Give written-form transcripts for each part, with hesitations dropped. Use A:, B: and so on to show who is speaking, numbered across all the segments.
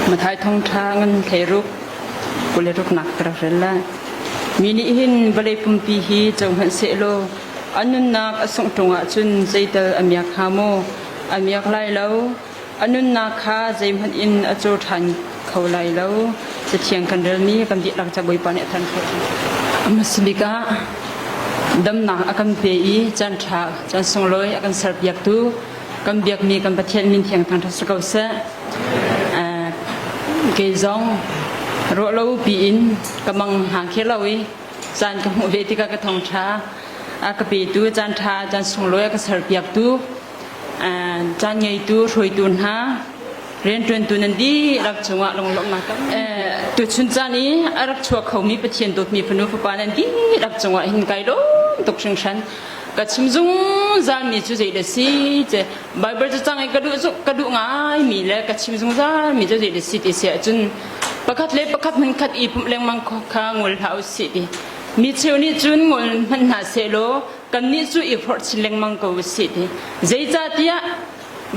A: Mathai thawngṭha ngan thleiruk 26 nak ka rak rel lai. Mi nih hin vawlei pumpi hi co hmanh sehlaw an nunnak a sungh ṭung ahcun zeital a miak hnga maw? A miak lai lo. A nunnak kha zeihmanh in a caw ṭhan kho lai lo. Cathiang kan relmi kan dihlak ca Bawipa nih a than khawh. A hmasa bik ah damnak a kan pe i caan ṭha, caan sunglawi a kan serpiaktu kan biakmi kan Pathian min thiang thangṭhat si ko seh. Kei zong ruahlo piin ka mang hna khe lo i caan ka hmuh ve tikah ka thawngṭha a ka petu caan ṭha caan sunglawi a ka serpiaktu caan ngeitu hruaitu hna rianṭuantu nan dihlak cungah lunglawmhnak tam tuchun caan i a rak chuak khomi Pathian dawtmi fanu fapa nan dihlak cungah hin kai lawm tuk hringhran ka chim zungzal mi cu zei dah si ce Bible cacang i ka duh ka duh ngai mi le ka chim zungzal mi cu zei dah si ti si ahcun pakhat le pakhat hmunkhat i pumh lengmang kha ngol hlah usih ti mi cheu nih cun ngol hmanh hna sehlaw kannih cu i forh chin lengmang ko usih ti zeicahtiah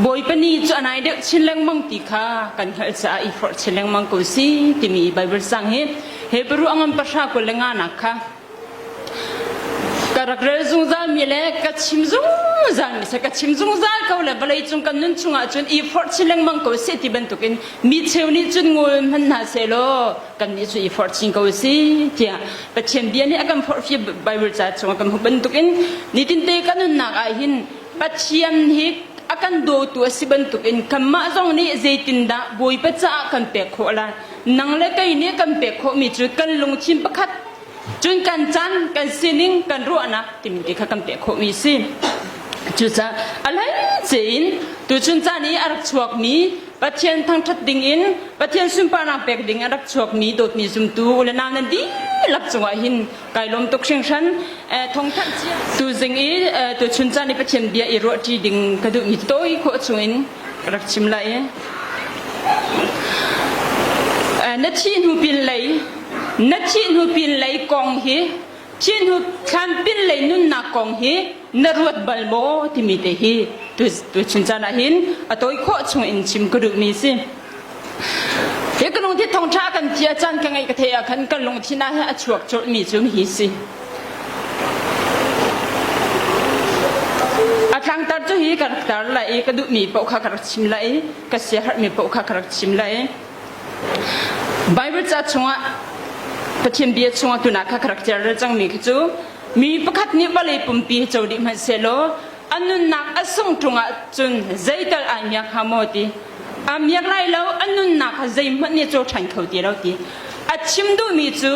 A: Bawipa ni cu a nai deuh chin lengmang ti kha kan hngalh caah i forh chin lengmang ko si timi Bible cang hi Hebrew a ngan pahra 25 nak kha Ka rak rel zungzalmi le ka chim zungzalmi seh ka chim zungzal ko le vawlei cung kan nun chungah cun i forh chin lengmang ko seh ti bantukin mi cheu nih cun ngol hmanh hna sehlaw kannih cu i forh chin ko si tiah Pathian bia nih a kan forhfial Bible ca chungah kan hmuh bantukin nitinte kan nunnak ah hin Pathian hi a kan dawtu a si bantukin kanmah zong nih zeitindah Bawipa caah kan pek khawh lai nang le kei nih kan pek khawhmi cu kan lungthin pakhat Cun kan caan, kan sining, kan ruahnak timi te kha kan pek khawhmi si. Cucaah a hleice in tuchun caan i a rak chuakmi Pathian thangṭhat ding in Pathian sunparnak pek ding a rak chuakmi dawtmi zumtu u le nau nan dihlak cungah hin kai lawm tuk hringhran. Thawngthanh cia tuzing i tuchun caan i Pathian bia i ruahṭi ding ka duhmi tawi khawh chungin ka rak chim lai. Na thih hnu pinlei Na thih hnu pinlei kong hi thih hnu thlan pinlei nunnak kong hi na ruat bal maw timi te hi tuchun caan ah hin a tawi khawh chung in chim ka duhmi si. Hi ka lungthin thawngṭha kan ti a caan ka ngeih ka theih ah khan kan lungthin ah hin a chuak colhmi cu hi si. A tlangtar cu hi ka rak tar lai i ka duhmi paoh kha ka rak chim lai i ka siaherhmi paoh kha ka rak chim lai. Bible ca chungah Pathian bia chungah tunah kha ka rak cer cangmi khi cu mi pakhat nih vawlei pumpi hi co dih hmanh sehlaw a nunnak a sung ṭung ahcun zeital ai miak hnga maw ti a miak lai lo a nunnak kha zeihmanh nih caw ṭhan kho ti lo ti a chim duhmi cu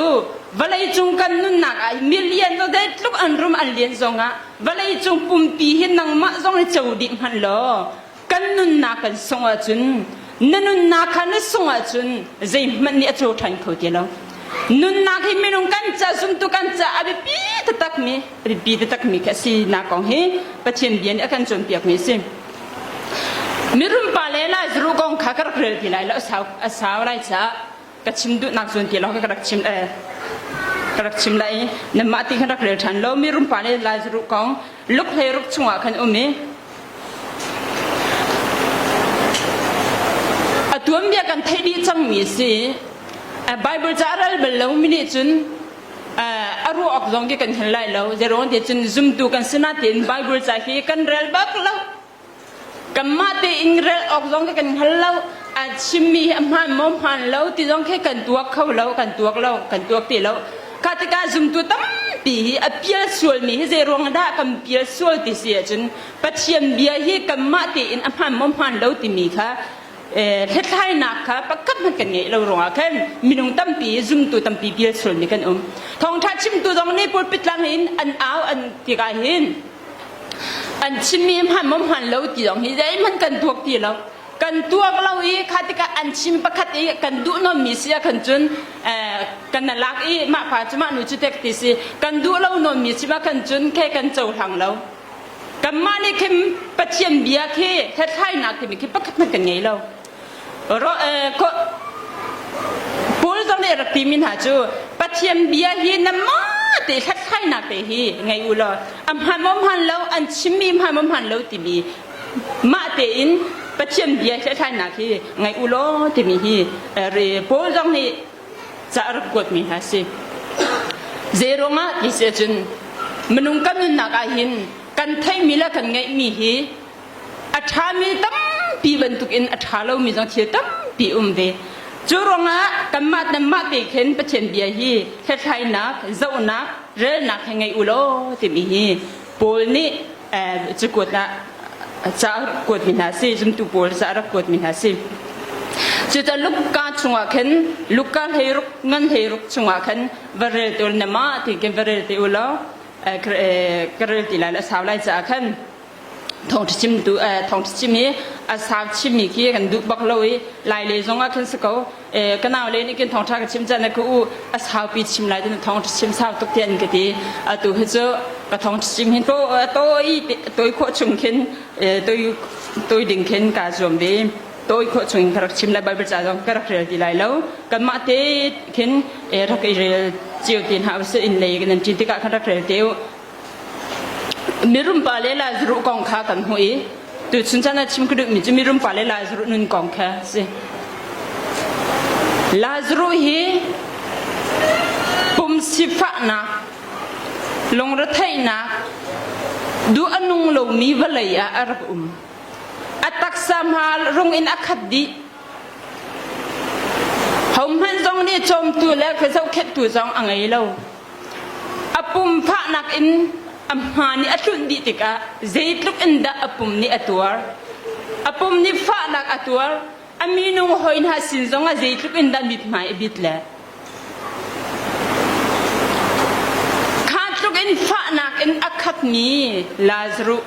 A: vawlei cung kan nunnak ah million zeitluk an rum an lian zongah vawlei cung pumpi hi nangmah zong hi co dih hmanh law kan nunnak kan sungh ahcun na nunnak kha na sungh ahcun zeihmanh nih a caw ṭhan kho ti lo nunnak hi minung kan ca zumtu kan ca a biapi taktakmi a biapi taktakmi khi a si nak kong hi Pathian bia nih a kan cawnpiakmi a si mirum pa le Lazarus kong kha ka rak rel ti lai lo a sau a sau lai caah ka chim duhnak zawn ti lo ka rak chim eh ka rak chim lai nanmah ti khan rak rel ṭhan lo mirum pa le Lazarus kong luk hlei ruk chungah khan um i A tuanbia kan theih dih cangmi a si. Bible ca a ral bal lomi nih cun a ruah awk zong khi kan hngal lai lo. Zeiruang ti cun zumtu kan si nain Bible ca hi kan rel bak lo. Kanmah tein rel awk zong khi kan hngal lo. A chimmi hi a hmaan maw hmaan lo ti zong khi kan tuak kho lo, kan tuak lo, kan tuak ti lo. Kha tikah zumtu tampi hi a pial sualmi hi zeiruang dah kan pial sual ti si ahcun Pathian bia hi kanmah tein a hmaan maw hmaan lo timi kha hlathlainak kha pakhat hmanh kan ngeih lo ruangah khan minung tampi zumtu tampi pial sualmi kan um. Thawngṭha chimtu zong nih pulpit tlang in an au an tikah hin an chimmi hmaan maw hmaan lo ti zong hi zeihmanh kan tuak ti lo. Kan tuak lo i kha tikah an chim pakhat i kan duh nawnmi si ah khan cun kan lak i mah pa cu mah nu cu tek ti si kan duh lo nawnmi si ah khan cun khe kan cohlang lo. Kanmah nih khin Pathian bia khi hlathlainak timi khi pakhat hmanh kan ngei lo. Paul zong nih a rak timi hna cu Pathian bia hi nanmah te hlathlainak te hi ngei u law a hmaan maw hmaan lo an chimmi hmaan maw hmaan lo timi mah tein Pathian bia hlathlainak hi ngai u law timi hi re Paul zong nih ca a rak kuatmi hna si. Zei ruangah ti si ahcun minung kan nunnak ah hin kan theihmi le kan ngeihmi hi a ṭhami tampi bantukin a ṭha lomi zong thil tampi um ve. Cu ruangah kanmah nanmah te khin Pathian bia hi hlathlainak, zohnak, relnak he ngei u law timi hi Paul nih cakuat ah ca a rak kuatmi hna si, zumtu pawl ca a rak kuatmi hna si. Cucaah Luka chungah khin Luka hleiruk ngan hleiruk chungah khan va rel te u nama ti khin va rel te u law ka rel ti lai a sau lai caah khan thawngṭha chimtu thawngṭha chim i a sau chimmi khi kan duh bak lo i lai le zong ah khan si ko ka nau le nih khin thawngṭha ka chim caan ka u a saupi chim lai tin thawngṭha chim sau tuk tiah an ka ti atu hi cu ka thawngṭha chim hin to toi toi khawh chung khin toi toi ding khin kaa zuam ve toi khawh chung in ka rak chim lai Bible ca zong ka rak rel ti lai lo kanmah te khin rak i rel cio ti hna usih inn lei kan ṭin tikah khan rak rel te u Mirum pa le Lazaruh kong kha kan hmuh i tuchun caan ah chim ka duhmi cu mirum pa le Lazaruh nun kong kha a si. Lazaruh hi pum sifahnak, lungretheihnak, duh a nung lomi vawlei ah a rak um. A taksa hma rung in a khat dih. Hohmanh zong nih cawmtu le zohkhenhtu zong a ngei lo. A pum fahnak in a hma nih a tlunh dih tikah zeitluk in dah a pum nih a tuar. A pum nih fahnak a tuar. A minung hawi hna sin zongah zeitluk in dah mithmai a bit le. Kha tluk in fahnak in a khatmi Lazaruh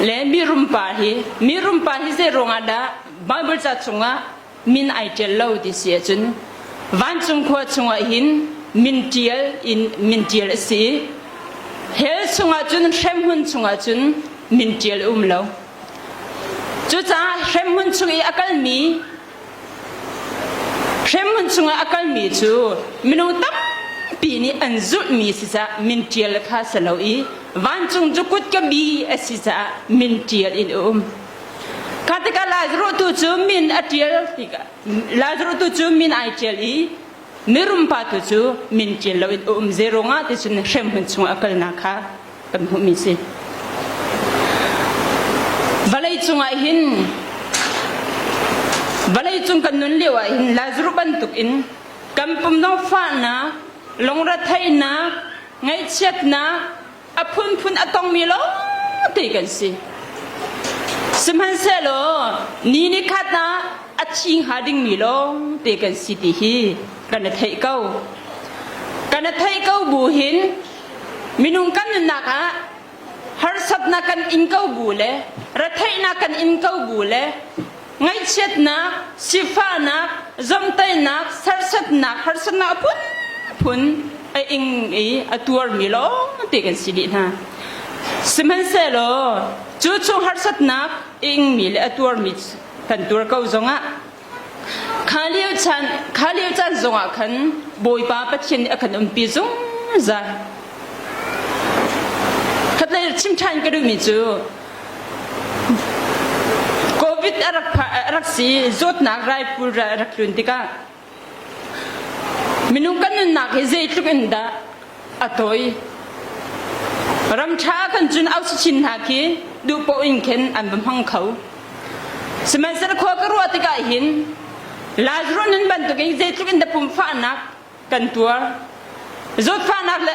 A: le mirum pa hi mirum pa hi zei ruangah dah Bible ca chungah min ai ṭial lo ti si ahcun vancung khua chungah hin min ṭial in min ṭial a si hell chungah cun hremhmun chungah cun min ṭial um lo cucaah hremhmun chung i a kalmi hremhmun chungah a kalmi cu minung tampi nih an zulhmi si caah min ṭial kha si lo i vancung cu kutka bi a si caah min ṭial in a um Kha tikah Lazaruh tu cu min a ṭial tikah Lazaruh tu cu min ai ṭial i mirum pa tu cu min ṭial loin a um zeirungah ti cun hremhmun chungah a kalnak kha kan hmuhmi si. Vawlei cungah hin vawlei cung kan nun lio ah hin Lazaruh bantuk in kan pum dong fahnak, lungretheihnak, ngaihchiatnak, a phunphun a tongmi lawngte kan si. Sihmanhsehlaw ni ni khat ah a thi hnga dingmi lawngte kan si ti hi kan i theih ko. Kan i theih ko bu hin minung kan nunnak ah harsatnak kan in ko bu le retheihnak kan in ko bu le ngaihchiatnak, sifahnak, zomtaihnak, serhsatnak, harsatnak a phunphun a ing i a tuarmi lawngte kan si dih hna. Sihmanhsehlaw cu chung harsatnak a ingmi le a tuarmi kan tuar ko zongah kha lio caan kha lio caan zongah khan Bawipa Pathian nih a kan umpi zungzal. Khatlei chim ṭhan ka duhmi cu Covid a rak a rak si zawtnak raipul a rak tlun tikah minung kan nunnak hi zeitluk in dah a tawi. Ram ṭha kan cun oxygen hna khi duh paoh in khin an va hmang kho. Sihmanhsehlaw khua ka ruah tikah hin Lazarus nun bantukin zeitluk in dah pumfahnak kan tuar. Zawtfahnak le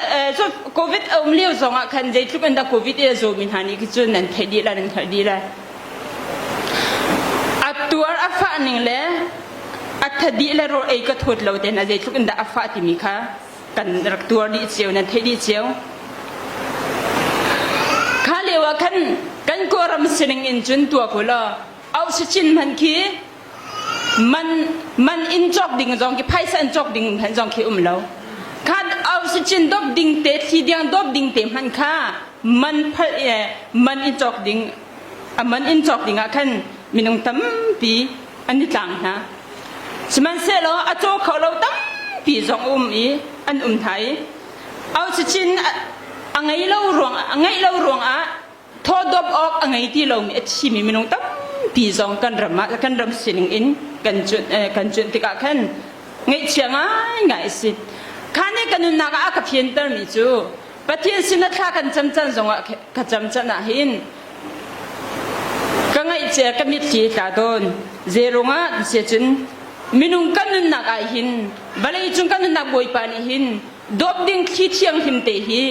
A: COVID a um lio zong ah khan zeitluk in dah COVID i a zawmi hna nih khi cun nan theih dih lai nan hngalh dih lai. A tuar a fah ning le a thadih le rawl ei ka thawt lo te hna zeitluk in dah a fah timi kha kan rak tuar dih cio nan theih dih cio. Kha lio ah khan kan kawlram sining in cun tuak u law oxygen hman khi man man in cawk ding zong khi phaisa in cawk ding hmanh zong khi um lo khan oxygen dop ding te thli diang dop ding te hmanh kha man phal man in cawk ding a man in cawk ding ah khan minung tampi an i tlang hna sihmanhsehlaw a caw kho lo tampi zong um i an um hna i oxygen a ngei lo ruang a ngeih lo ruangah Thawdawp awk a ngei ti lomi a thimi minung tampi. ti zong kan ram ah kan ram sining in kan cuanh kan cuanh tikah khan ngaihchia ngaingai a si. Kha nih ka nunnak ah a ka fiantermi cu Pathian sin ah thla kan cam can zongah ka cam can ah hin ka ngaihcia ka mitthli tla tawn. Zeirungah ti cun minung kan nunnak ah hin vawlei cung kan nunnak Bawipa nih hin dawp ding thli thianghlim te hi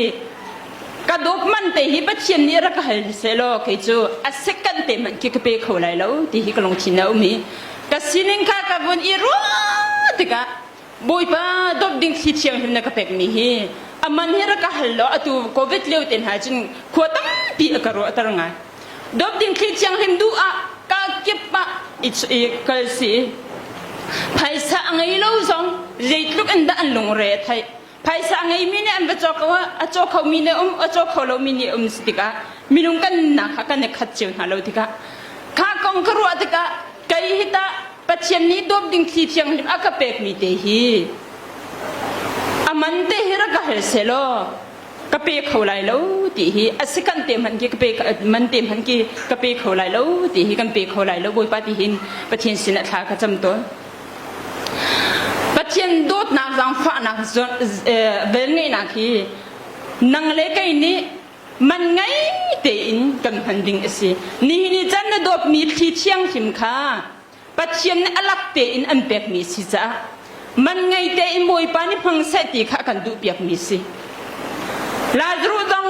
A: ka dawp man te hi Pathian nih rak ka hal seh law kei cu a second te hmanh khi ka pe kho lai lo ti hi ka lungthin a um i ka sining kha ka vun i ruah tikah Bawipa dawt ding thli thianghlim na ka pekmi hi a man hi rak ka hal law atu COVID lio te hna cun khua tampi a ka ruahter ngai. Dawt ding thli thianghlim duh ah ka kip ah i kal si. Phaisa a ngei lo zong zeitluk in dah an lungre a theih. Phaisa a ngeimi nih an va cawk a caw khomi nih um a caw kho lomi nih um si tikah minung kan nunnak kha kan i khat cio hna lo tikah kha kong ka ruah tikah kei hi tah Pathian nih dawp ding thli thianghlim a ka pekmi te hi a man te hi rak ka hal selaw ka pe kho lai lo ti hi a si kan te hmanh khi ka pe man te hmanh khi ka pe kho lai lo ti hi kan pe kho lai lo Bawipa ti hin Pathian sin ah thla ka cam tawn Pathian dawtnak zaangfahnak velngeihnak hi nang le kei nih man ngei tein kan hman ding a si. Nihin i can na dawtmi thli thianghlim kha Pathian nih a lak tein an pekmi a si caah man ngei tein Bawipa nih hmang seh ti kha kan duhpiakmi si. Lazarus zong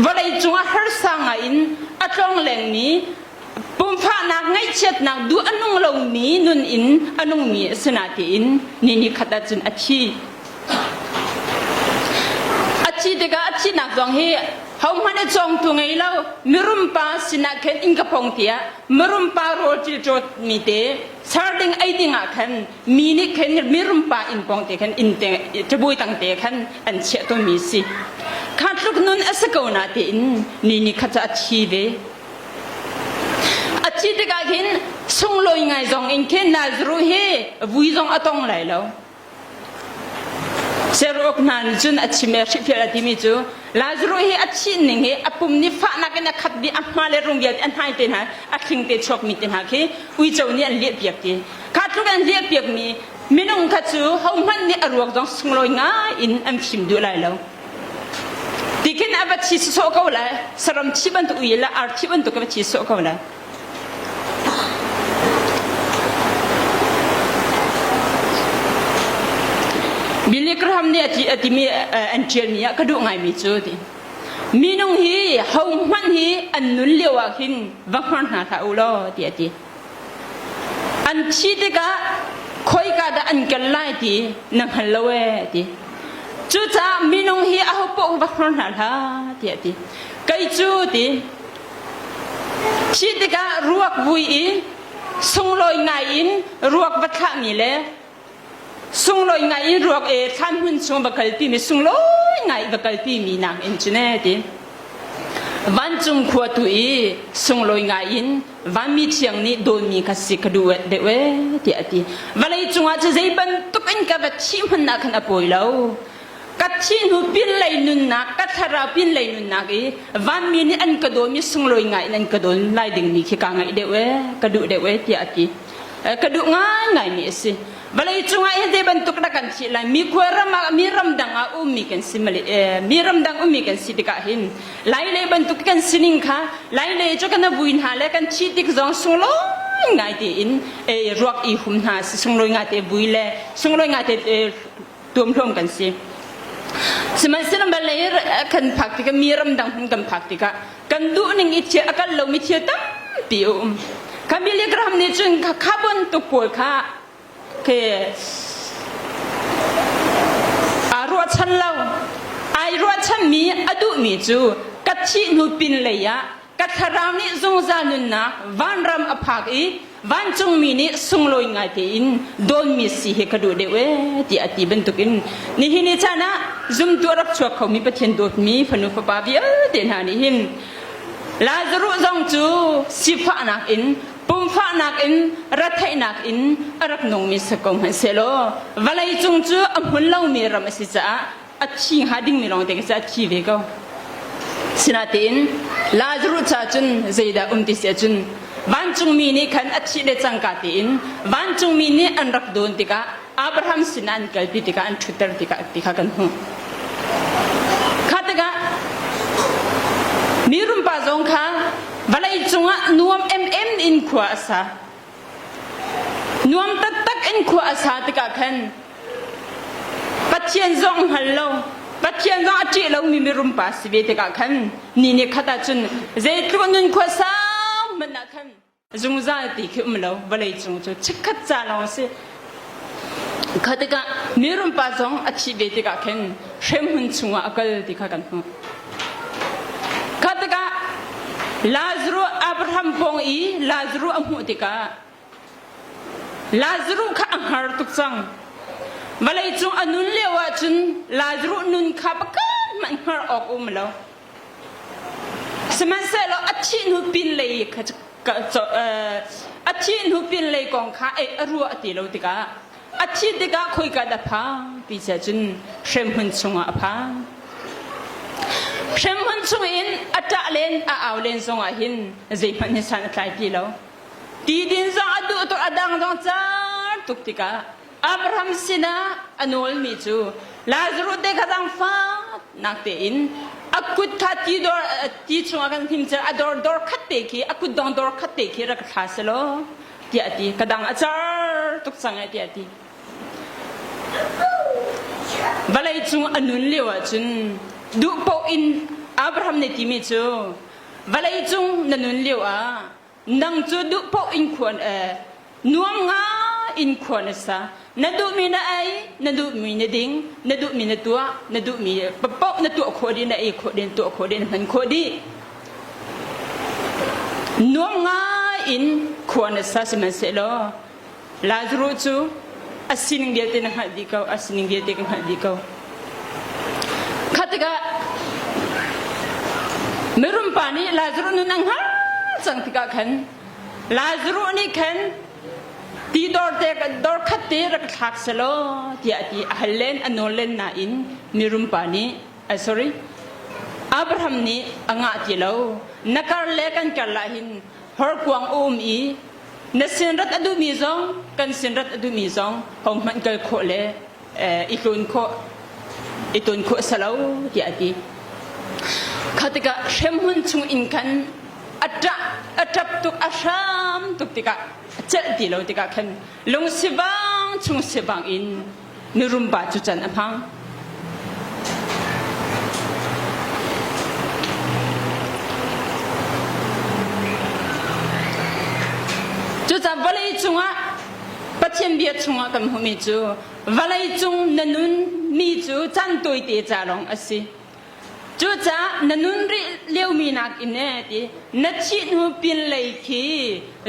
A: vawlei cungah harsa ngai in a tlong lengmi pumfahnak ngaihchiatnak duh a nung lomi nun in a nungmi a si natein ni ni khat ahcun a thi. A thi tikah a thihnak zong hi hohmanh a cawngtu ngei lo mirum pa sinah khan inn ka phong tiah mirum pa rawl ṭilṭawt mi te ser ding ei ding ah khan mi nih khan mirum pa inn pawng te khan inn te ṭabui tang te khan an chiah tawnmi si. Kha tluk nun a si ko na tein ni ni khat cu a thi ve. A thi tikah khin sunglawi ngai zong in khin Nazareth hi vui zong a tong lai lo. Seruk hna nih cun a chim i hrihfial a timi cu Lazarus hi a thih ning hi a pum nih fahnak in a khat dih a hma le rung vialte a hnai te hna a thling te chuakmi te hna khi uico nih an liahpiak ti kha tluk an liahpiakmi minung kha cu hohmanh nih a ruak zong sunglawi ngai in an fim duh lai lo ti khin a va thi sawh ko lai saram thi bantuk ui le ar thi bantuk a va thi sawh ko lai Billy Graham nih a timi an ṭialmi ah ka duh ngaimi cu ti minung hi hohmanh hi an nun lio ah khin va hngar hna hlah u law ti a ti an thi tikah khoika dah an kal lai ti na hngal lo ee ti cucaah minung hi aho paoh va hngar hna hlah ti a ti kei cu ti Khi tikah ruak vui i sunglawi ngai in ruak va thlahmi le sunglawi ngai in ruak e thlan hmun chung va kalpimi sunglawi ngai va kalpimi nak in cun ee ti. Vancung khua tu i sunglawi ngai in vanmi thiang nih dawimi kha si ka duh deuh ee tiah a ti. Vawlei cungah cu zei bantuk in ka va thih hmanh ah khan a pawi lo. Ka thih hnu pinlei nunnak, ka thlarau pinlei nunnak i vanmi nih an ka dawmi sunglawi ngai in an ka dawn lai dingmi khi kaa ngaih deuh ee, ka duh deuh ee tiah a ti. Ka duh ngaingaimi a si. Vawlei cungah hin zei bantuk dah kan thih lai? Mi khua ram ah, mi ramdang ah ummi kan si mi ramdang ummi kan si tikah hin lai lei bantuk kan sining kha lai lei cu kan vui hna le kan thih tik zong sunglawi ngai tein ruak i hum hna si sunglawi ngai te vui le sunglawi ngai te tuamhlawm kan si. Sihmanhsehlaw Malay kan phak tikah mi ramdang hmun kan phak tikah kan duh ning i thil a kal lomi thil tampi a um. Kha Billy Graham nih cun kha bantuk pawl kha ke aa ruahchan lo. Ai ruahchanmi a duhmi cu ka thih hnu pin lei ah Ka thlarau nih zungzal nunnak vanram a phak i vancungmi nih sunglawi ngai tein dawnmi si hi ka duh deuh ee tiah a ti bantukin nihin ni caan ah zumtu a rak chuak khomi Pathian dawtmi fanu fapa vialte hna nih hin Lazarus zong cu sifahnak in pumfahnak in retheihnak in a rak nungmi si ko hmanhsehlaw vawlei cung cu a hmun lomi ram a si caah a thi hnga dingmi lawng te khi a thi ve ko. Sinain Lazarus ca cun zeidah um ti si ahcun Vancungmi nih khan a thih le cangka tiin vancungmi nih an rak dawn tikah Abraham sinah an kalpi tikah an ṭhutter tikah ti kha kan hmuh. Kha tikah mi rumpa zong kha vawlei cungah nuam emem in khua a sa. Nuam taktak in khua a sa tikah khan Pathian zong hngal lo, Pathian zong a ṭih lomi mirumpa si ve tikah khan ni ni khat ah cun zeitluk nun khua sau hmanh ah khan zungzal ti khi um lo vawlei cung cu chikkhat ca lawng si. Kha tikah mirumpa zong a thih ve tikah khin hremhmun chungah a kal ti kha kan hmuh. Kha tikah Lazarus Abraham pawng i Lazarus a hmuh tikah Lazarus kha a hngar tuk cang. Vawleicung a nun lio ahcun Lazarus nun kha pakhat hmanh hngar awk um lo. Sihmanhsehlaw a thih hnu pinlei kha a thih hnu pinlei kong kha a ruah ti lo tikah a thih tikah khoika dah phan ti sia cun hremhmun chungah a phan. Hremhmun chungin a ṭah len a au len zongah hin zeihmanh hi san a tlai ti lo. Ti din zong a duh tuk a dang zong car tuk tikah Abraham sinah a nawlmi cu Lazarus te kha zaangfahnak tein a kut kha ti dor ti chungah kan hnim a dor dor khat te khi a kut dong dor khat te khi rak thla selaw tiah a ti ka dang a car tuk cang e tiah a ti vawlei cung a nun lio ahcun duh paoh in Abraham nih timi cu vawlei cung na nun lio ah nang cu duh paoh in khuan e nuam nga in khua na sa na duhmi na ei na duhmi na ding na duhmi na tuah na duhmi paoh na tuah khawh dih na ei khawh dih na tuah khawh dih na hman khawh dih nuam ngai in khua na sa sihmanhsehlaw Lazarus cu a sining vialte na hngalh dih ko a sining vialte ka hngalh dih ko kha tikah mirum pa nih Lazarus nun a hngal cang tikah khan Lazarus nih khan ti dor te dor khat te rak thlak selaw tiah a ti a hal len a nawl len nain mirum pa nih uh, sorry Abraham nih a ngah ti lo na kar le kan kar lah hin horkuang a um i na sin rat a duhmi zong kan sin rat a duhmi zong hohmanh kal khawh le i tlun khawh i tun khawh salo tiah a ti kha tikah hremhmun chung in khan a ṭah a ṭap tuk a hram tuk tikah a celh ti lo tikah khan lungsivang chung sivang in mirum pa cu can a hmang Cucaah vawlei cungah Pathian bia chungah kan hmuhmi cu vawlei cung na nun mi cu caan tawite ca lawng a si. Cucaah na nun rih liomi nakin e ti na thih hnu pinlei khi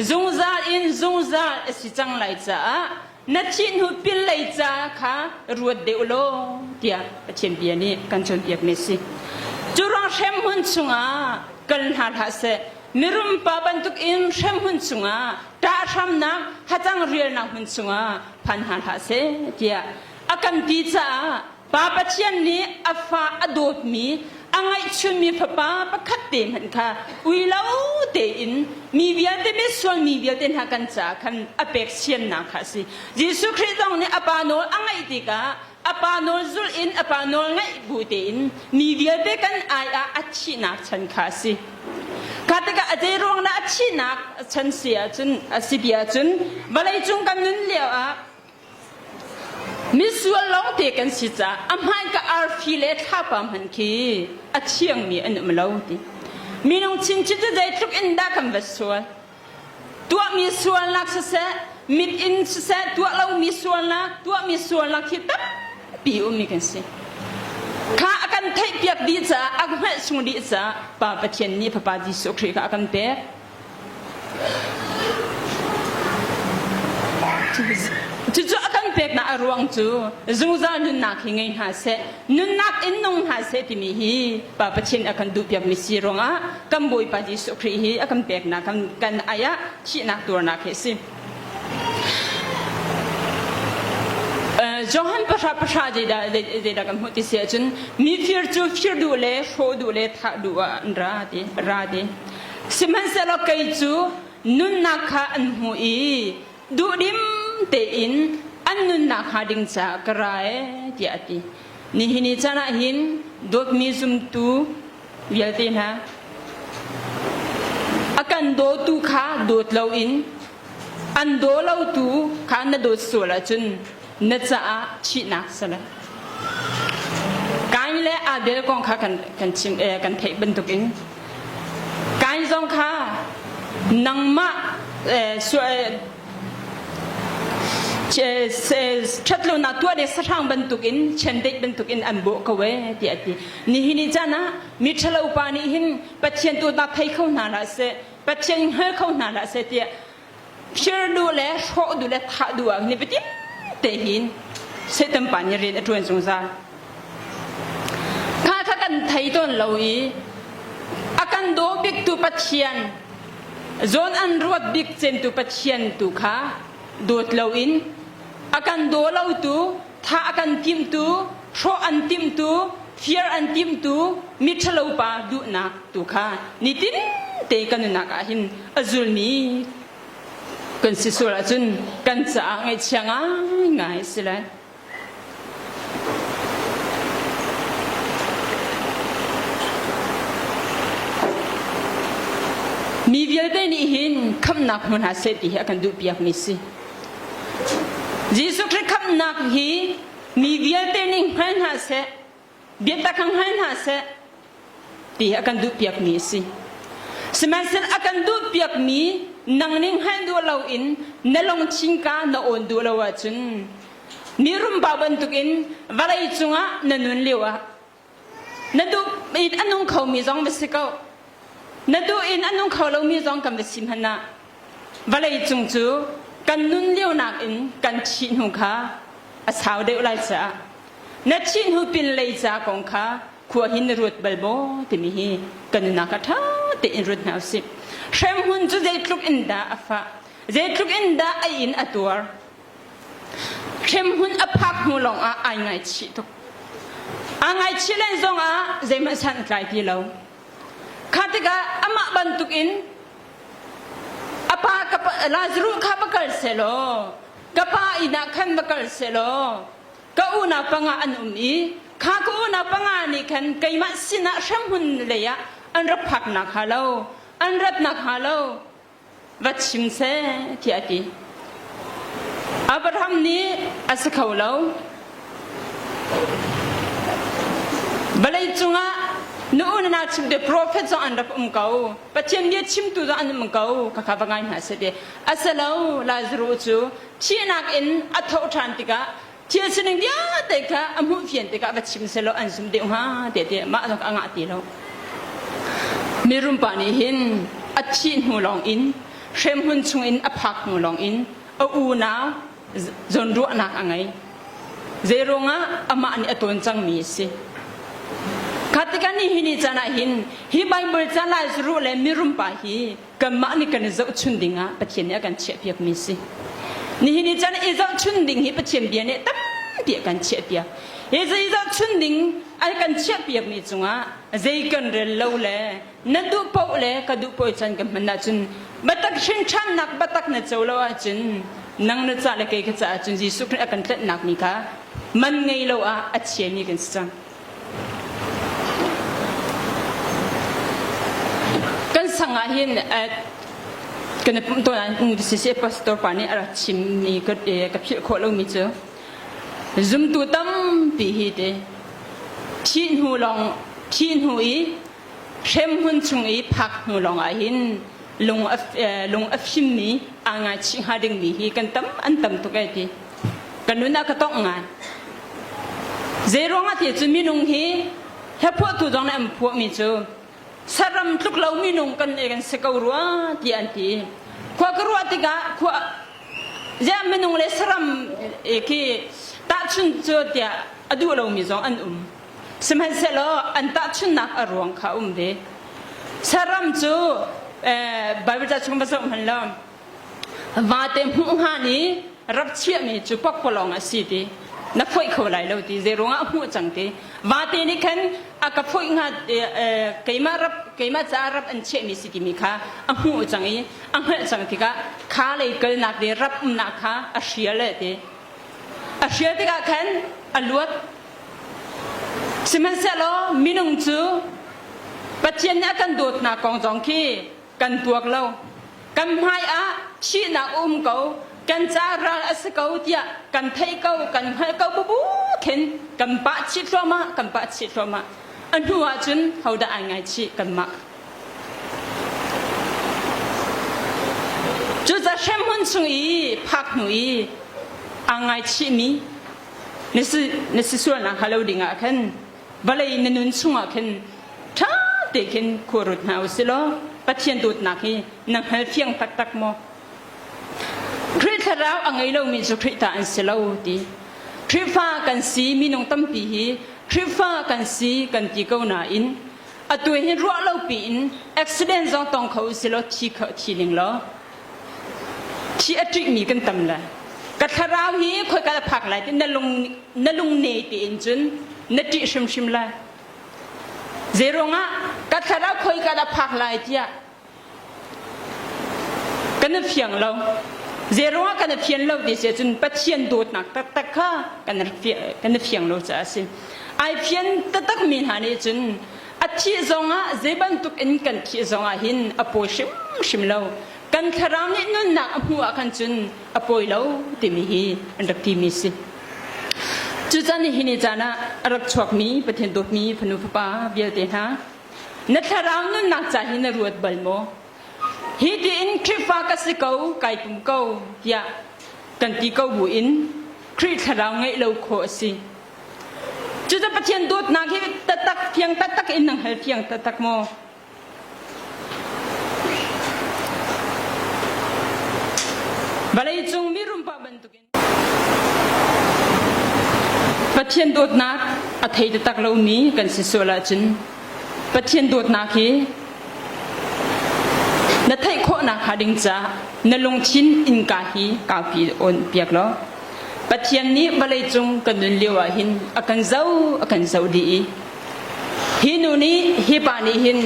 A: zungzal in zungzal a si cang lai caah na thih hnu pinlei ca kha ruat deuh law tiah Pathian bia nih kan cawnpiakmi a si. Cu ruang hremhmun chungah kal hna hlah seh. Mirum pa bantuk in hremhmun chungah ṭahhramnak hacang rialnak hmun chungah phan hna hlah seh tiah a kan ti caah Pa Pathian nih a fa a dawtmi a ngaihchunmi fapa pakhat te hmanh kha ui lo tein mi vialte misual mi vialte hna kan caah khan a pek siannak kha a si. Jesuh Khrih zong nih a pa nawl a ngaih tikah a pa nawl zulh in a pa nawl ngaih bu tein mi vialte kan ai ah a thihnak chan kha a si. Kha tikah a zei ruang dah a thihnak chan si ahcun a si ti ahcun vawlei cung kan nun lio ah Misual lawngte kan si caah a hmaan ka arfi le thlapa hmanh khi a thiangmi an um lo ti. Minung chinchin cu zeitluk in dah kan va sual. Tuahmi sualnak siseh, mit in siseh, tuah lomi sualnak, tuahmi sualnak hi tampi ummi kan si. Kha a kan theihpiak dih caah, a hngalh chung dih caah Pa Pathian nih Fapa Jesuh Khrih kha a kan pek. Cucu a kan peknak a ruang cu zungzal nunnak hi ngei hna seh, nunnak in nung hna seh timi hi Pa Pathian a kan duhpiakmi si ruangah kan Bawipa Jesuh Khrih hi a kan peknak kan, kan ai ah thihnak tuarnak hi a si. Johan pahra pahra zeidah zeidah kan hmuh ti si ahcun mi fir cu fir duh le hrawh duh le thah duh ah an ra ti ra ti Sihmanhsehlaw kei cu nunnak kha an hmu i duhdim tein an nunnak hnga ding caah ka ra ee tiah a ti. Nihin ni caan ah hin dawtmi zumtu vialte hna a kan dawtu kha dawt loin an daw lotu kha na dawt sual ahcun na caah thihnak si lai. Kain le Abel kong kha kan kan chim eh, kan theih bantukin Kain zong kha nangmah eh, ṭhatlonak tuah le sahrang bantukin chiandeih bantukin an bawh ko ee tiah a ti. Nihin ni caan ah mi ṭhalo pa nih hin Pathian tuahnak thei kho hna hlah seh, Pathian hngal kho hna hlah seh tiah phir duh le hrawh duh le thah duh ah ni fatin te hin Satan pa nih rian a ṭuan zungzal. Kha kha kan thei tawn lo i a kan daw biktu Pathian zawn an ruat bik cemtu Pathian tu kha dawt loin a kan daw lotu tha a kan timtu hrawh an timtu fir an timtu miṭhalo pa duhnak tu kha nitin te kan nunnak ah hin a zulmi kan si sual ahcun kan caah ngaihchia ngaingai a si lai. Mi vialte nih hin khamhnak hmu hna seh ti hi a kan duhpiakmi si. Jesuh Khrih khamhnak hi mi vialte nih hngal hna seh, biatak kha hngal hna seh ti hi a kan duhpiakmi a si. Sihmanhsehlaw a kan duhpiakmi nang nih hngalh duh loin na lungthin ka na awn duh lo ahcun mi rumpa bantukin vawlei cungah na nun lio ah na duh in a nung khomi zong va si ko na duh in a nung kho lomi zong kan va si hmanh ah vawlei cung cu kan nun lio nakin kan thih hnu kha a sau deuh lai caah na thih hnu pinlei ca kong kha khua hin na ruat bal maw timi hi kan nunnak ah ṭha tein ruat hna usih. Hremhmun cu zeitluk in dah a fah, zeitluk in dah a in a tuar. Hremhmun a phak hnu lawng ah ai ngaichih tuk. Aa ngaichih len zong ah zeihmanh san a tlai ti lo. Kha tikah amah bantukin a pa ka pa Lazarus kha va kal selaw ka pa inn ah khan va kal selaw ka unau panga an um i kha ka unau panga nih khan keimah sinah hremhmun lei ah an rak phak nakhnga lo an rat nakhnga lo va chim seh tiah a ti. Abraham nih a si kho lo. Vawlei cungah nu u na chim te prophet zong an rak um ko. Pathian bia chimtu zong an um ko. Khakha va ngai hna seh ti. Asalo Lazarus cu thihnak in a tho ṭhan tikah thil sining vialte kha a hmuh fian tikah va chim selaw an zum deuh hnga tiah ti mah zong a ngah ti lo. Mirum pa nih hin a thih hnu lawng in hremhmun chung in a phak hnu lawng in a unau zawnruahnak a ngei. Zeiruangah amah nih a tawn cangmi a si. Kha tikah ni hi ni caan ah hin hi Bible ca Lazarus le mirum pa hi kanmah nih kan i zohchun ding ah Pathian nih a kan chiahpiakmi si. Nihin ni caan i zohchun ding hi Pathian bia nih tampi a kan chiahpiak. Hi zei zohchun ding a kan chiahpiakmi cungah zei kan rel lo le na duh paoh le ka duh paoh caan kan hman ahcun batak hrinṭhannak batak na co lo ahcun nang na ca le kei ka caah cun Jesuh Khrih a kan tlanhnak mi kha man ngei lo ah a chiami kan si cang. Kan sang ah hin kan i pumh tawn siseh pastor pa nih a rak chimmi ka philh khawh lomi cu zumtu tampi hi te thih hnu lawng thih hnu i hremhmun chung i phak hnu lawng ah hin lung a lung a fimmi aa ngaichih hnga dingmi hi kan tam an tam tuk ai ti Ka nun ah ka tongh ngai. Zeiruangah ti cu minung hi hlaphuahtu zong nih an phuahmi cu saram tluk lo minung kan kan si ko rua ti an ti. Khua ka ruah tikah khua ziah minung le saram khi tahchun cu tiah a duh lomi zong an um. Sihmanhsehlaw an tahchunnak a ruang kha um ve. Saram cu Bible ca chung va zoh hmanh law Vate hmuh hngan i rap chiahmi cu pakpalawng a si ti na foih kho lai lo ti zeiruangah a hmuh cang ti vate nih khan A ka phoih hnga keimah rap keimah caah rap an chiahmi si timi kha a hmuh cang i a hngalh cang tikah kha lei kalnak le rap umnak kha a hrial eh ti. A hrial tikah khan a luat. Sihmanhsehlaw minung cu Pathian nih a kan dawtnak kong zong khi kan tuak lo. Kan hmai ah thihnak a um ko, kan ca ral a si ko tiah kan theih ko, kan hngalh ko bubu khin kan pah chih thluahmah, kan pah chih thluahmah. A hnu ah cun hodah ai ngaichih kanmah. Cucaah hremhmun chung i phak hnu i aa ngaichihmi na si, na si sualnak hnga lo dingah khan vawlei na nun chungah khin ṭha te khin khua rut hna u si law Pathian dawtnak hi na hngalfiang taktak maw? Khrih thlarau a ngei lomi cu Khrih ta an si lo ti. Khrihfa kan si minung tampi hi Khrihfa kan si kan ti ko nain atu hi ruah lo piin accident zong tong kho u si law thi kho thi ning law thi a ṭihmi kan tam le ka thlarau hi khoika a phak lai ti na lung na lung ne tein cun na ṭih hrimhrim lai zeiruangah ka thlarau khoika dah phak lai tiah kan i fiang lo zeiruangah kan i fian lo ti si ahcun Pathian dawtnak taktak kha kan kan i fiang lo caah a si ai fian taktak mi hna nih cun a thih zongah zei bantuk in kan thih zongah hin a pawi hrimhrim lo kan thlarau nih nunnak a hmuh ah khan cun a pawi lo timi hi an rak timi si cucan hi ni caan ah a rak chuakmi Pathian dawtmi fanu fapa vialte hna Na thlarau nunnak ca hi na ruat bal maw? Hi tiin Khrihfa ka si ko, kai pum ko tiah kan ti ko buin Khrih thlarau ngeih lo khawh a si. Cucu Pathian dawtnak hi taktak fiang taktak in nang hal fiang taktak maw? Vawleicung mirum pa bantukin Pathian dawtnak a thei taktak lomi kan si sual ahcun Pathian dawtnak hi na theih khawhnak hnga ding caah na lungthin innka hi kaupi on piak law Pathian nih vawleicung kan nun lio ah hin a kan zoh a kan zoh dih i hi nu nih hi pa nih hin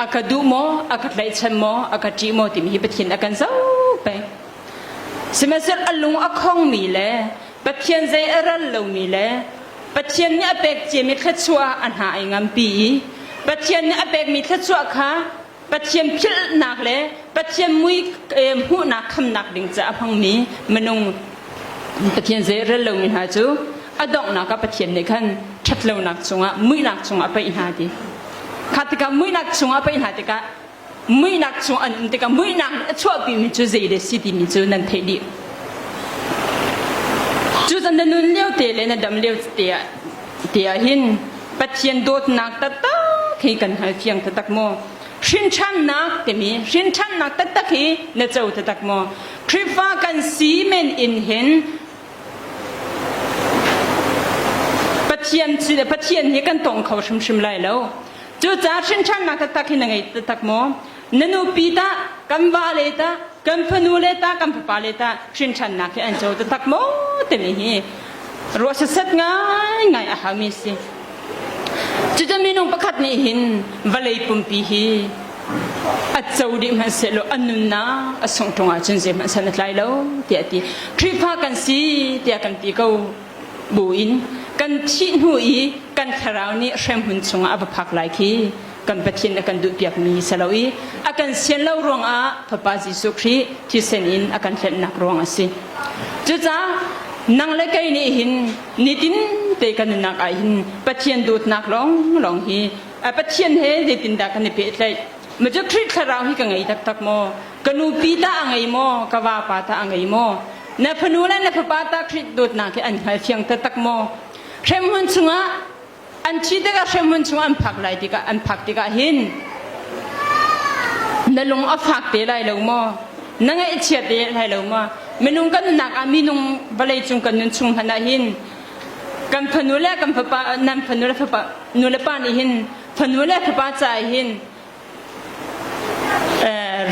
A: a ka duh maw a ka tlaihchan maw a ka ṭih maw timi hi Pathian a kan zoh peng. Sihmanhsehlaw a lung a khongmi le Pathian zei a ral lomi le Pathian nih a pek ciami thluachuah a hna ai ngampi i Pathian nih a pekmi thluachuah kha Pathian philhnak le Pathian mui hmuhnak khamnak ding caah a hmangmi minung Pathian zei a rel lomi hna cu a donghnak ah Pathian nih khan ṭhatlonak chungah muihnak chungah a paih hna ti. Kha tikah muihnak chungah a paih hna tikah muihnak chung an um tikah muihnak nih a chuahpimi cu zei le si timi cu nan theih dih. Cucan na nun lio te le na dam lio te ah te ah hin Pathian dawtnak taktak hi kan hngal fiang taktak maw? Hrinṭhannak timi hrinṭhannak taktak hi na co taktak maw? Khrihfa kan si men in hin Pathian Pathian hi kan tong kho hrimhrim lai lo. Cucaah hrinṭhannak taktak hi na ngei taktak maw? Na nupi tah, kan vale tah, kan fanu le tah, kan fapa le tah hrinṭhannak hi an co taktak maw timi hi ruah setsat ngaingai a haumi a si. Cucu minung pakhat nih hin vawlei pumpi hi a co dih hmanhsehlaw a nunnak a sungh ṭung ahcun zeihmanh san a tlai lo tiah a ti. Khrihfa kan si tiah kan ti ko buin kan thih hnu i kan thlarau nih hremhmun chungah a va phak lai khi kan Pathian a kan duhpiakmi si lo i a kan sian lo ruangah Fapa Jesuh Khrih thisen in a kan hlennak ruang a si. Cucaah nang le kei nih hin nitin te kan nunnak ah hin Pathian dawtnak lawnglawng hi Pathian he zeitindah kan i pehtlaih Macu Khrih thlarau hi ka ngei taktak maw? Ka nupi tah a ngei maw? Ka vapa tah a ngei maw? Na fanu le na fapa tah Khrih dawtnak hi an hngalfiang taktak maw? Hremhmun chungah an thi tikah hremhmun chungah an phak lai tikah an phak tikah hin na lung a fak te lai lo maw? Na ngaihchia te lai lo maw? Minung kan nunnak ah minung vawlei cung kan nun chung hmanh ah hin kan fanu le kan fapa nan fanu le fapa nu le pa nih hin fanu le fapa ca hin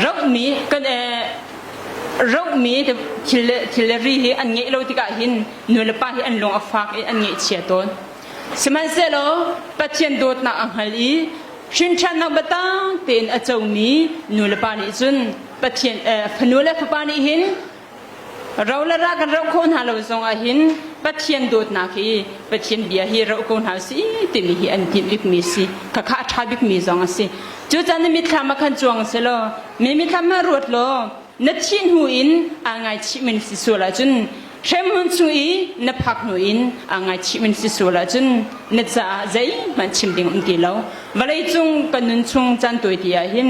A: rohmi kan rohmi thil le thil le ri hi an ngeih lo tikah hin nu le pa hi an lung a fak i an ngaihchia tawn. Sihmanhsehlaw Pathian dawtnak a hngal i hrinṭhannak biatak tein a comi nu le pa nih cun Pathian fanu le fapa nih hin ro le ra kan roh khawh hna lo zong ah hin Pathian dawtnak hi Pathian bia hi roh ko hna si timi hi an timh bikmi si. Khakha a ṭha bikmi zong a si. Cucaah na mitthlam ah khan cuang selaw mi mitthlam ah ruat law na thih hnu in aa ngaichih min si sual ahcun hremhmun chung i na phak hnu in aa ngaichih min si sual ahcun na caah zeihmanh chim ding um ti lo. Vawlei cung kan nun chung caan tawi ti ah hin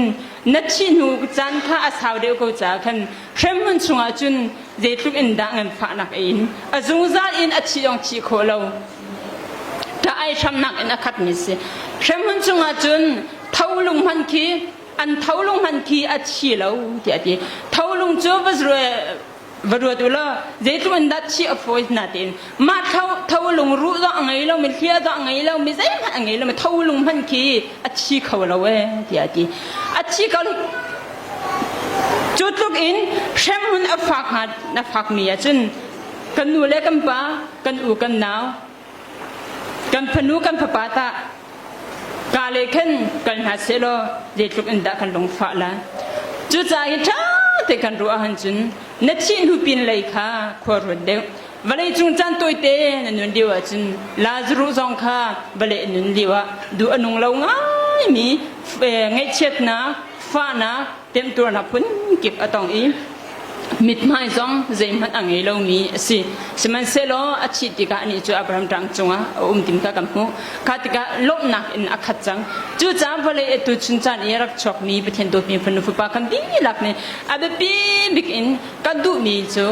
A: na thih hnu caan kha a sau deuh ko caah khan hremhmun chungah cun zeitluk in dah nganfahnak a in a zungzal in a thih zong thih khawh lo ṭah ai hramnak in a khatmi si. Hremhmun chungah cun tholung hman khi an tholung hman khi a thi lo tiah a ti. Tholung cu va ruat u law zeitluk in dah thi a fawi na tiin mah tholung ruh zong a ngei lomi hlia zong a ngei lomi zeihmanh a ngei lomi tholung hman khi a thi kho lo ee tiah a ti. A thi ko cu tluk in hremhmun a fak hnga a fakmi ahcun kan nu le kan pa kan u kan nau kan fanu kan fapa tah ka le khan kal hna sehlaw zeitluk in dah kan lungfah la. Cucaah hi ṭha te kan ruah ahcun cun na thih hnu pin lei kha khua ruat deuh. Vawlei cung caan tawite na nun lio ahcun Lazarus zong kha vawlei a nun lio ah duh a nung lo ngaimi ngaihchiatnak, fahnak, temtuarnak phunkip a tong i mithmai zong zeihmanh a ngei lomi a si. Sihmanhsehlaw a thih tikah anih cu Abraham ṭang cungah a um tim kha kan hmuh. Kha tikah lawmhnak in a khat cang. Cucaah vawlei atu chun caan i a rak chuakmi Pathian dawtmi fanu fapa kan dihlak nih a biapi bik in kan duhmi cu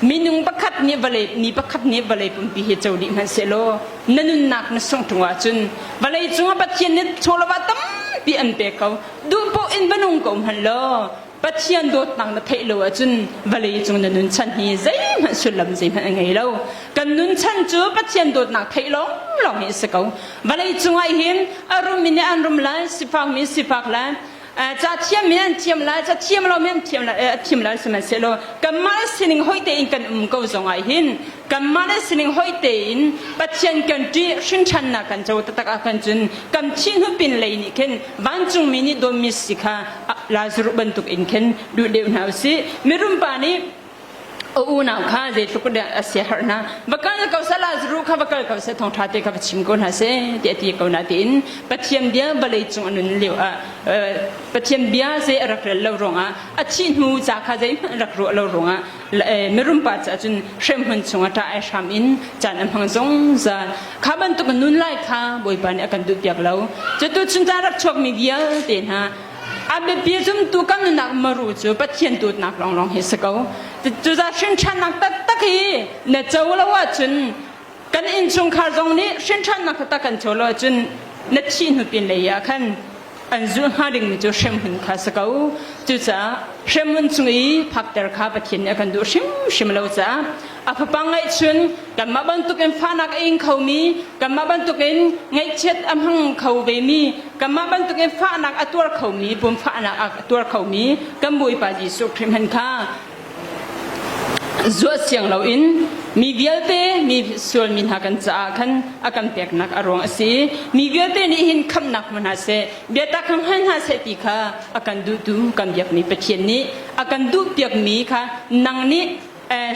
A: minung pakhat nih vawlei mi pakhat nih vawlei pumpi hi co dih hmanh sehlaw na nunnak na sungh ṭung ahcun vawlei cungah Pathian nih chawlawah tampi an pek ko. Duh paoh in va nung ko hmanh law Pathian dawtnak na theih lo ahcun vawlei cung na nun chan hi zeihmanh sullam zeihmanh a ngei lo. Kan nun chan cu Pathian dawtnak theih lawng lawng hi a si ko. Vawlei cungah hin a rum mi nih an rum lai, sifak mi sifak lai, ca thiam mi an thiam lai, ca thiam lo mi an thiam lai, a thiam lai sihmanhsehlaw kanmah le sining hoi tein kan um ko zongah hin kanmah le sining hoi tein Pathian kan ṭih hrinṭhannak kan co taktak ah khan cun kan thih hnu pin lei nih khin vancungmi nih dawtmi si kha Lazarus bantuk in khin duh deuh hna usih. Mirum pa nih a unau kha zeitluk dah a siaherh hna. Va kal ko seh Lazarus kha va kal ko seh thawngṭha te kha va chim ko hna seh ti a ti ko na tiin Pathian bia vawlei cung a nun lio ah Pathian bia zei a rak rel lo ruangah a thih hnu ca kha zeihmanh rak ruah lo ruangah mirum pa caah cun hremhmun chungah ṭah ai hram in caan a hmang zungzal. Kha bantuk nun lai kha Bawipa nih a kan duhpiak lo. Cutu chun caan rak chuakmi vialte hna a biapi zumtu kan nunnak maru cu Pathian dawtnak lawnglawng hi si ko. Cucaah hrinṭhannak taktak hi na co lo ahcun kan innchungkhar zong nih hrinṭhannak taktak kan co lo ahcun na thih hnu pin lei ah khan an zulh hnga dingmi cu hremhmun kha si ko. Cucaah hremhmun chung i phakter kha Pathian nih a kan duh hrimhrim lo caah a fapa ngaihchun kanmah bantukin fahnak a ing khomi, kanmah bantukin ngaihchiat a hmang kho vemi, kanmah bantukin fahnak a tuar khomi, pum fahnak a tuar khomi kan Bawipa Jesuh Khrih hmanh kha zuah siang loin mi vialte mi sualmi hna kan caah khan a kan peknak a ruang a si. Mi vialte nih hin khamhnak hmu hna seh, biatak kha hngal hna seh ti kha a kan duhtu kan biakmi Pathian nih a kan duhpiakmi kha nang nih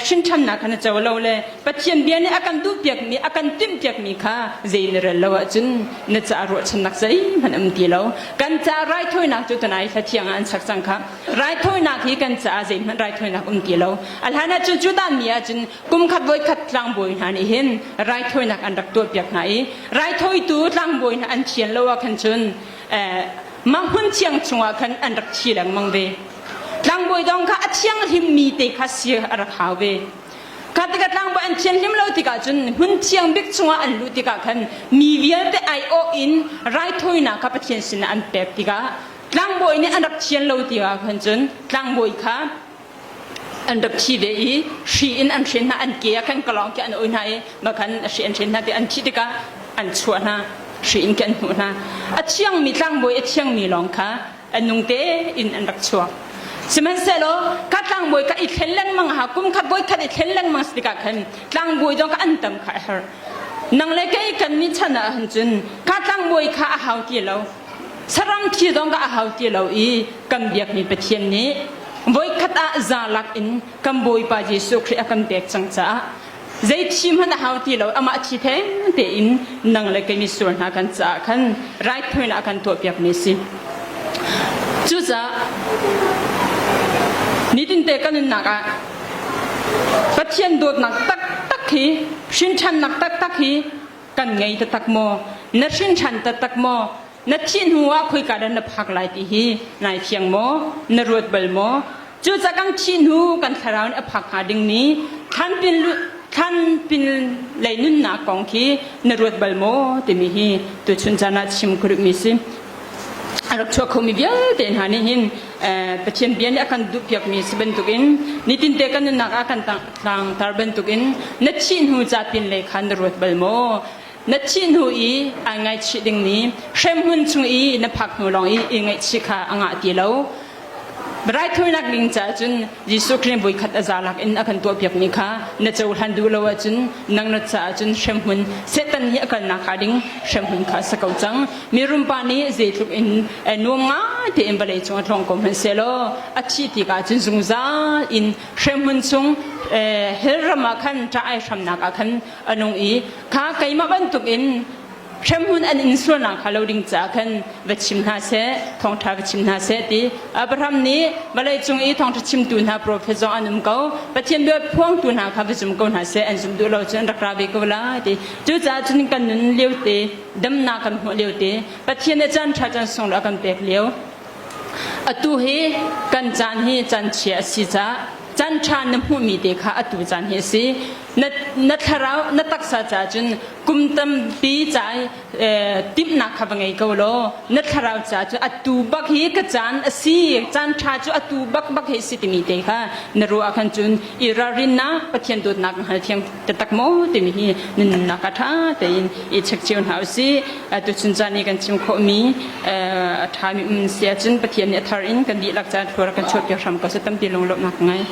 A: hrinṭhannak kha na co lo le Pathian bia nih a kan duhpiakmi a kan timhpiakmi kha zei na rel lo ahcun na caah ruahchannak zeihmanh um ti lo. Kan caah raithawinak cu tunai hla thiang ah an sak cang kha. Raithawinak hi kan caah zeihmanh raithawinak um ti lo. A hlan ahcun Judah mi ahcun kum khat voi khat tlangbawi hna nih hin raithawinak an rak tuahpiak hna i raithawitu tlangbawi hna an thian lo ah khan cun mah hmun thiang chungah khan an rak thi lengmang ve. Tlangbawi dong kha a thianghlimmi te kha si a rak hau ve. Kha tikah tlangbawi an thianhlim lo tikah cun hmun thiang bik chungah an luh tikah khan mi vialte aiawh in raithawinak kha Pathian sinah an pek tikah tlangbawi nih an rak thian lo tikah khan cun tlangbawi kha an rak thi ve i hri in an hren hna an ke ah khan kalawng khi an oi hna i mah khan hri an hren hna ti an thih tikah an chuah hna hri in khi an hnuh hna a thiangmi tlangbawi a thiangmi lawng kha a nung tein an rak chuak. Sihmanhsehlaw ka tlangbawi ka i thlen lengmang ha kum khat voi khat i thlen lengmang si tikah khan tlangbawi zong ka an tam kha a herh. Nang le kei kan nih chan ah hin cun kha tlangbawi kha a hau ti lo. Saram thi zong kha a hau ti lo i kan biakmi Pathian nih voikhat ah za lak in kan Bawipa Jesuh Khrih a kan pek cang caah zei thi hmanh a hau ti lo amah thi theng tein nang le kei misual hna kan caah khan raithawinak a kan tuahpiakmi a si. Cucaah nitinte kan nunnak ah Pathian dawtnak taktak hi hrinṭhannak taktak hi kan ngei taktak maw? Na hrinṭhan taktak maw? Na thih hnu ah khoika dah na phak lai ti hi nai fiang maw? Na ruat bal maw? Cucaah kan thih hnu kan thlarau nih a phak hnga dingmi thlanpin thlanpin lei nunnak kong khi na ruat bal maw timi hi tuchun caan ah chim ka duhmi si. A rak chuak khomi vialte hna nih hin Pathian bia nih a kan duhpiakmi si bantukin nitinte kan nunnak ah kan tlangtar bantukin na thih hnu ca pin lei kha na ruat bal maw? Na thih hnu i ai ngaihchih dingmi hremhmun chung i na phak hnu lawng i i ngaihchih kha a ngah ti lo. Raithawinak ding caah cun Jesuh Khrih voikhat a zalak in a kan tuahpiakmi kha na cohlan duh lo ahcun nang na caah cun hremhmun Satan nih a kalnak hnga ding hremhmun kha a si ko cang. Mirum pa nih zeitluk in nuam ngai tein vawlei cung a tlawng ko hmanh sehlaw a thih tikah cun zungzal in hremhmun chung hell ram ah khan ṭah ai hramnak ah khan a nung i kha keimah bantuk in hremhmun an in sualnak kha lo ding caah khan va chim hna seh thawngṭha va chim hna seh ti Abraham nih vawlei cung i thawngṭha chimtu hna profet zong an um ko Pathian bia phuangtu hna kha va zum ko hna seh an zum duh lo cun an rak ra ve ko lai ti cucaah cun kan nun lio te damnak kan hmuh lio te Pathian nih caan ṭha caan sung a kan pek lio atu hi kan caan hi caan chia a si caah caan ṭha na hmuhmi te kha atu caan hi a si na na thlarau na taksa caah cun kum tampi ca timhnak kha va ngei ko law na thlarau caah cu atu bak hi ka caan a si caan ṭha cu atu bak bak hi si timi te kha na ruah ah khan cun i ralrinnak Pathian dawtnak na hngal thiam taktak maw timi hi na nunnak ah ṭha tein i check cio hna usih tuchun caan i kan chim khawhmi a ṭhami um si ahcun Pathian nih a thar in kan dihlak caan thlua kan chuahpiak hram ko seh tampi lunglawmhnak ka ngei.